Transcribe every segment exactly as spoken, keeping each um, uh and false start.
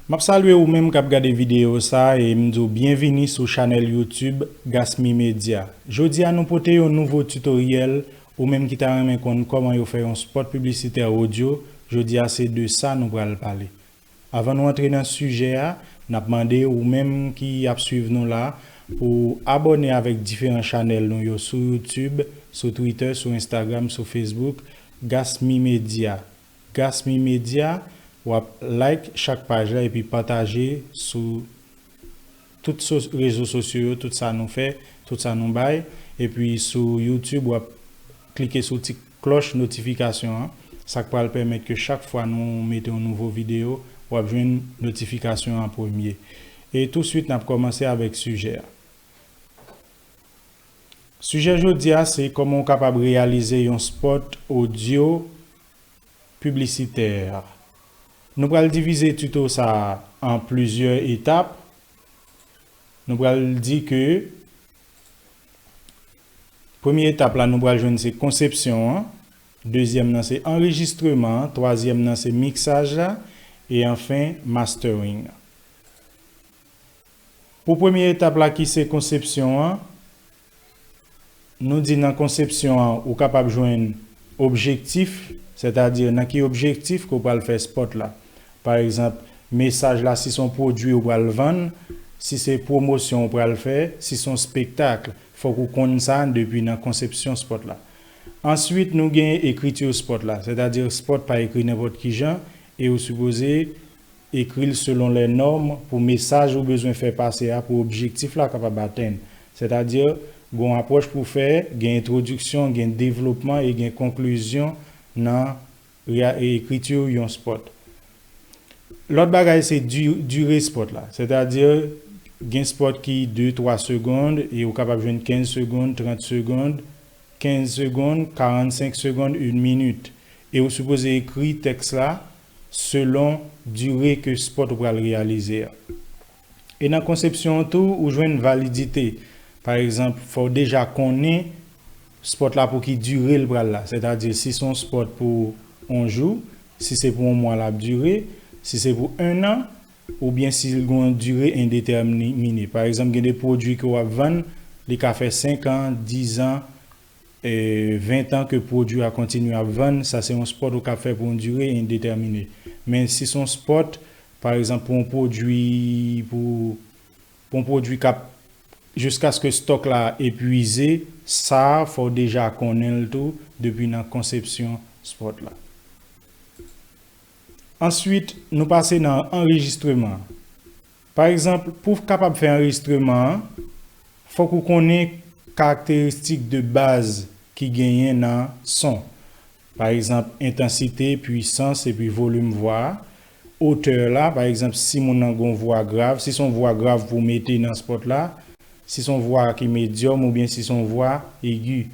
M ap salye ou menm k ap gade videyo sa a e m di w byenvini sou chanèl YouTube Gasmi Media. Jodi a nou pote yon nouvo tutoriel, ou menm ki ta renmen konn kòman yo fè yon spot piblisitè odyo, jodi a se de sa nou pral pale. Avan nou antre nan sijè a, n ap mande ou menm ki ap swiv nou la pou w abòne avèk diferan chanèl nou yo sou YouTube, sou Twitter, sou Instagram, sou Facebook, Gasmi Media. Gasmi Media, w ap like chak paj la epi pataje sou tout so- rezo sosyo yo, tout sa nou fè, tout sa nou bay. Epi sou YouTube, w ap klike sou ti klòch notifikasyon an, sa k pral pèmèt ke chak fwa nou mete yon nouvo videyo, w ap jwenn notifikasyon an premye. E touswit, n ap kòmanse avèk sijè a. Sijè jodi a se kòman w kapab reyalize yon spot odyo piblisitè. Nou pral divize tuto sa a an plizyè etap. Nou pral di ke premye etap la nou pral jwenn se konsepsyon an, dezyèm nan se anrejistreman an, twazyèm nan se miksaj la, e anfen mastering. Pou premye etap la ki se konsepsyon an, nou di nan konsepsyon an ou kapab jwenn objektif, sètadi nan ki objektif ke w pral fè spot la. Pa egzanp, mesaj la si se yon pwodui ou pral vann, si se pwomosyon ou pral fè, si se yon spektak, fòk ou konn sa depi nan konsepsyon spot la. Answit, nou gen ekriti spot la, sètadi spot pa ekri nenpòt ki jan e ou sipoze ekri l selon lè nòm pou mesaj ou bezwen fè pase a pou objektif la kapab atenn. Sètadi, gen yon apwòch pou fè, gen entwodiksyon, gen devlopman e gen konklizyon nan ekriti yon spot. Lòt bagay se dire spot la. Sètadi, gen spot ki de twa segonn e ou kapab jwenn kenz segonn, trant segonn, kenz segonn, karannsenk segonn, yon minit. E ou sipoze ekri tèks la selon dire ke spot ou pral reyalize a. E nan konsepsyon an tou, ou jwenn validite. Pa egzanp, fò w deja konnen spot la pou ki dire l pral la. Sètadi, si se yon spot pou yon jou, si se pou yon mwa l ap dire, si se pou en an, oubyen si l gen yon dire endetèmine. Pa egzanp, gen de pwodui ke w ap vann, li ka fè senk an, diz an, e, ven an ke pwodui a kontinye ap vann, sa se yon spot ou ka fè pou yon dire endetèmine. Men si se yon spot, pa egzanp, pou yon pwodui, pou, pou yon pwodui k ap, jiskaske stòk la epwize, sa a, fò w deja konnen l tou depi nan konsepsyon spot la. Answit, nou pase nan anrejistreman. Pa egzanp, pou w kapab fè anrejistreman an, fòk ou konnen karakteristik de baz ki genyen nan son. Pa egzanp, entansite, pwisans epi volim vwa a. Otè la, pa egzanp, si moun nan gen yon vwa grav, si se yon vwa grav pou w mete nan spot la, si se yon vwa ki medyòm oubyen si se yon vwa egi.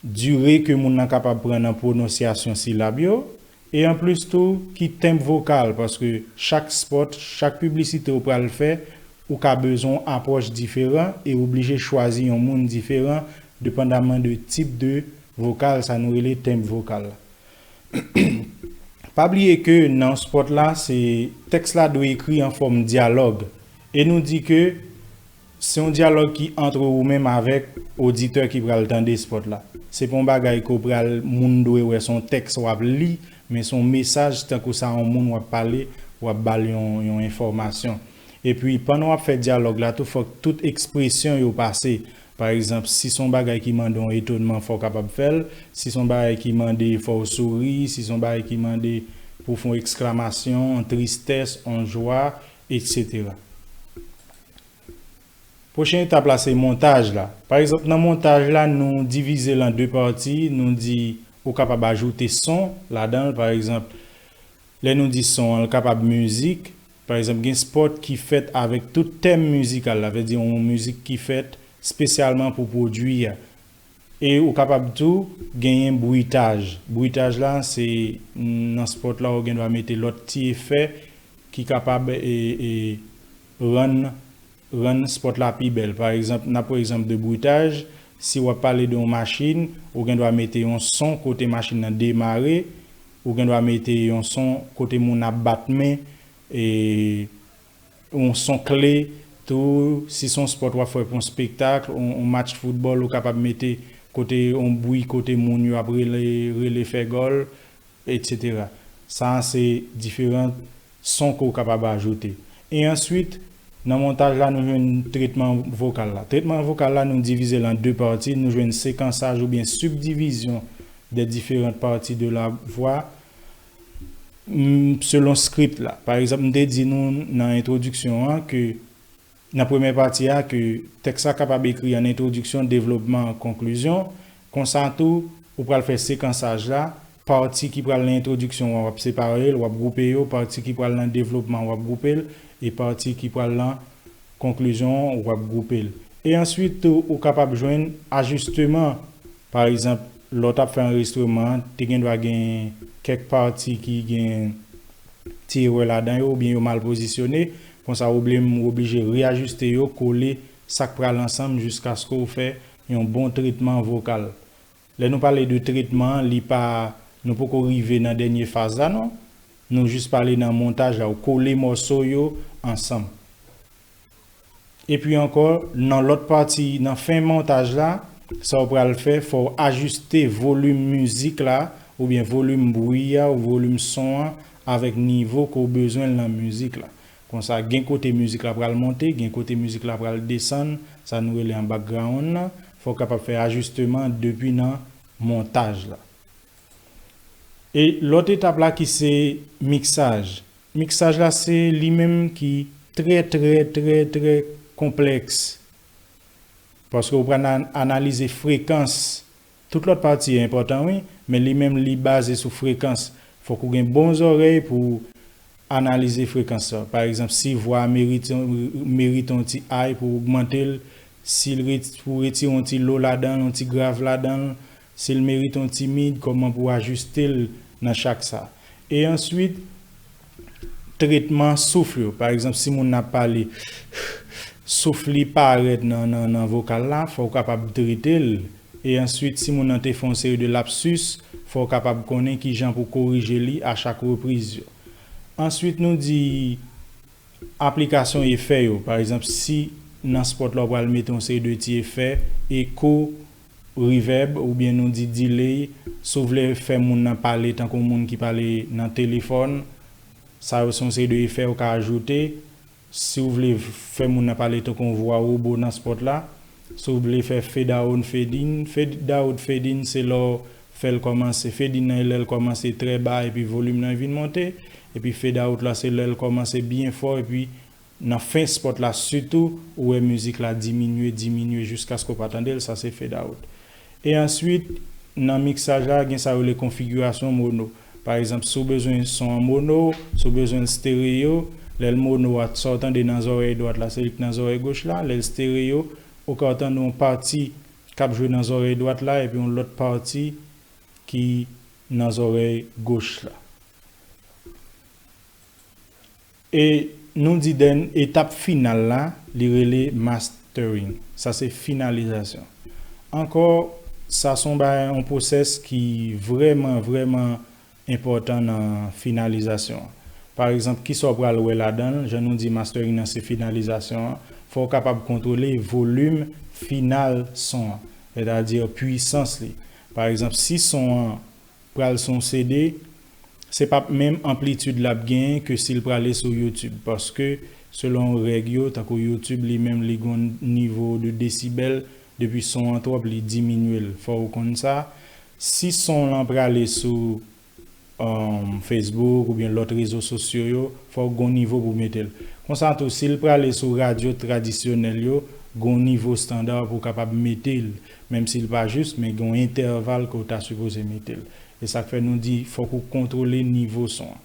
Dire ke moun nan kapab pran nan pwononsyasyon silab yo, e anplis tou, ki tenb vokal, paske chak spot, chak piblisite ou pral fè, ou ka bezwen yon apwòch diferan e ou oblije chwazi yon moun diferan, depandaman de tip de vokal, sa nou rele tenb vokal la. Pa bliye ke nan spot la, se tèks la dwe ekri an fòm dyalòg. E nou di ke se yon dyalòg ki ant ou menm avèk oditè ki pral tande spot la. Se pa yon bagay ke w pral, moun dwe wè, se yon tèks w ap li, men se yon mesaj, tankou sa yon moun w ap pale, w ap ba l yon, yon enfòmasyon. Epi, pandan w ap fè dyalòg la tou, fòk tout ekspresyon yo pase. Pa egzanp, si se yon bagay ki mande yon etonman, fò w kapab fè l. Si se yon bagay ki mande fò w souri, si se yon bagay ki mande pou w fè yon eksklamasyon, yon tristès, yon jwa, etsetera. Pwochen etap la se montaj la. Pa egzanp, nan montaj la, nou divize l an de pati, nou di ou kapab ajoute son ladan l. Pa egzanp, lè nou di son an, l kapab mizik. Pa egzanp, gen spot ki fèt avèk tout tèm mizikal, sa vle di yon mizik ki fèt espesyalman pou pwodui a. E ou kapab tou genyen britaj. Britaj la, se nan spot la ou gen dwa mete lòt ti efè ki kapab e, e, rann, rann spot la pi bèl. Pa egzanp, n ap pran egzanp de britaj, si w ap pale de yon machin, ou gen dwa mete yon son kote machin nan demare, ou gen dwa mete yon son kote moun ap bat men, e yon son kle tou, si se yon spòt w ap fè pou yon spektak, yon, yon match foutbòl, ou kapab mete kote yon bri, kote moun yo ap rele, rele fè gòl, etsetera. Sa a se diferan son ke w kapab ajoute. E answit, nan montaj la, nou jwenn tretman vokal la. Tretman vokal la, nou divize l an de pati, nou jwenn sekansaj oubyen sibdivizyon de diferan pati de la vwa, mm, selon script la. Pa egzanp, m te di nou nan entwodiksyon an ke nan premyè pati a ke tèks la kapab ekri an entwodiksyon, devlopman, konklizyon. Konsa tou, ou pral fè sekansaj la, pati ki pral nan entwodiksyon an, w ap separe l, w ap gwoupe yo, pati ki pral nan devlopman, w ap gwoupe l, e pati ki pral nan konklizyon an, w ap gwoupe l. E answit tou, ou kapab jwenn ajisteman. Pa egzanp, lè w t ap fè anrejistreman an, te gen dwa gen kèk pati ki gen ti erè ladan yo oubyen yo mal pozisyone, konsa w oblije, w oblije reyajiste yo, kole sa k pral ansanm jiskaske w fè yon bon tretman vokal. Lè nou pale de tretman an, li pa, nou poko rive nan dènye faz la non. Nou jis pale nan montaj la, ou kole mòso yo ansanm. Epi ankò, nan lòt pati, nan fen montaj la, sa w pral fè, fò w ajiste volim mizik la, oubyen volim bri a, ou volim son an, avèk nivo ke w bezwen l nan mizik la. Konsa, gen kote mizik la pral monte, gen kote mizik la pral desann, sa nou rele an background lan, fò w kapab fè ajisteman depi nan montaj la. E lòt etap la ki se miksaj. Miksaj la se li menm ki trè, trè, trè, trè konplèks. Paske ou pral an-, analize frekans. Tout lòt pati enpòtan, wi, men li menm li baze sou frekans. Fòk ou gen bon zòrèy pou w analize frekans sa. Pa egzanp, si vwa a merite, merite yon ti high pou w ogmante l, si l ret-, pou w retire yon ti low ladan l, yon ti grav ladan l, si l merite yon ti mid, kòman pou w ajiste l nan chak sa. E answit, tretman souf yo. Pa egzanp, si moun nan ap pale, souf li parèt nan, nan, nan vokal la, fò w kapab trete l. E answit, si moun nan te fè yon seri de lapsis, fò w kapab konnen kijan pou korije li a chak repriz yo. Answit, nou di aplikasyon efè yo. Pa egzanp, si nan spòt la w pral mete yon seri de ti efè, eko, reverb, oubyen nou di delay, si w vle fè moun nan pale tankou moun ki pale nan telefòn, sa yo se yon seri de efè ou ka ajoute. Si w vle fè moun nan pale tankou yon vwa wobo nan spòt la, si w vle fè fade out, fade in, fade out, fade in, se lè w fè l kòmanse, fade in nan e lè l kòmanse trè ba epi volim nan vin monte, epi fade out la se lè l kòmanse byen fò epi nan fen spòt la sitou, ou wè mizik la diminye, diminye jiskaske w pa tande l, sa se fade out. E answit, nan miksaj la, gen sa yo rele konfigirasyon mono. Pa egzanp, si w bezwen son an mono, si w bezwen l stereo, lè l mono a, sa w tande nan zòrèy dwat la, se li k nan zòrèy goch la, lè l stereo, ou ka tande yon pati k ap jwe nan zòrèy dwat la, epi yon lòt pati ki nan zòrèy goch la. E nou di dèn-, etap final la, li rele mastering. Sa se finalizasyon. Ankò, sa se yon bagay, yon pwosès ki vrèman, vrèman enpòtan nan finalizasyon an. Pa egzanp, kisa w pral wè ladan l, jan nou di mastering nan se finalizasyon an, fò w kapab kontwole volim final son an, sètadi pwisans li. Pa egzanp, si son an pral sou yon C D, se p ap menm anplitid l ap genyen ke si l prale sou YouTube, paske selon règ yo, tankou YouTube li menm li gon nivo de desibèl, depi son an twòp, li diminye l. Fò w konn sa. Si son lan prale sou, um, Facebook oubyen lòt rezo sosyo yo, fò w gon nivo pou mete l. Konsa tou, si l prale sou radyo tradisyonèl yo, gon nivo estanda pou w kapab mete l. Menm si l pa jis, men gon entèval ke w ta sipoze mete l. E sa k fè nou di fòk ou kontwole nivo son an.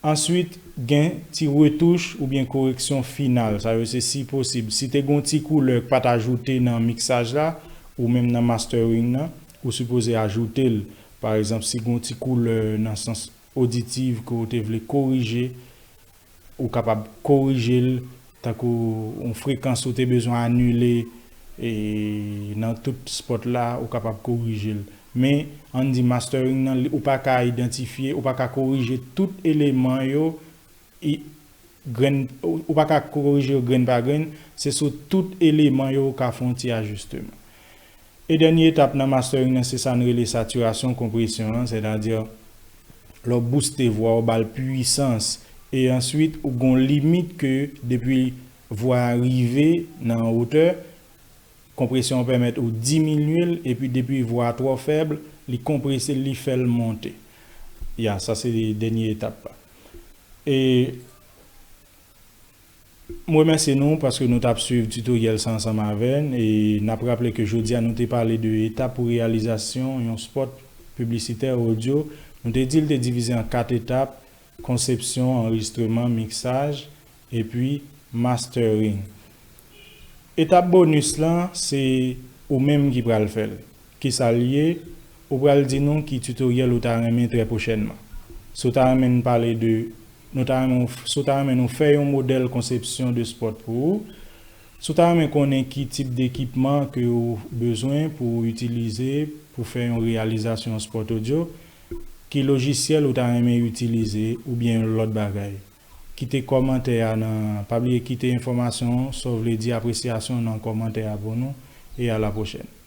Answit, gen ti retouch oubyen koreksyon final. Sa yo se si posib. Si te gon ti koulè k pa t ajoute nan miksaj la, ou menm nan mastering nan, ou sipoze ajoute l. Pa egzanp, si gon ti koulè nan sans oditiv ke w te vle korije, ou kapab korije l, tankou yon frekans ou te bezwen anile, e, nan tout spòt la, ou kapab korije l. Men, ann di mastering nan, li, ou pa ka idantifye, ou pa ka korije tout eleman yo e grenn, ou ou pa ka korije yo grenn pa grenn, se sou tout eleman yo ou ka fè yon ti ajisteman. E dènye etap nan mastering nan, se sa n rele satirasyon, konpresyon an, sètadi lè w booste vwa, ou ba l pwisans, e answit ou gon limit ke depi vwa a rive nan wotè, konpresyon an pèmèt ou diminye l, epi depi vwa a twò fèb, li konprese l, li fè l monte. Ya, sa se dènye etap la. E m remèsye nou paske nou t ap swiv tutoriel sa ansanm avè n, e n ap raple ke jodi a nou te pale de etap pou reyalizasyon yon spot piblisitè odyo. Nou te di l te divize an kat etap: konsepsyon, anrejistreman, miksaj, epi mastering. Etap bonis lan, se ou menm ki pral fè l. Kisa l ye? Ou pral di nou ki tutoriel ou ta renmen trè pwochènman. Si w ta renmen n pale de, nou ta renmen, si w ta renmen nou fè yon modèl konsepsyon de spot pou ou, si w ta renmen konnen ki tip dekipman ke ou bezwen pou ou itilize pou fè yon reyalizasyon spot odyo, ki lojisyèl ou ta renmen itilize oubyen yon lòt bagay. Kite kòmantè a nan, pa bliye kite enfòmasyon, sa w vle di, apresyasyon nan kòmantè a pou nou, e a la pwochèn.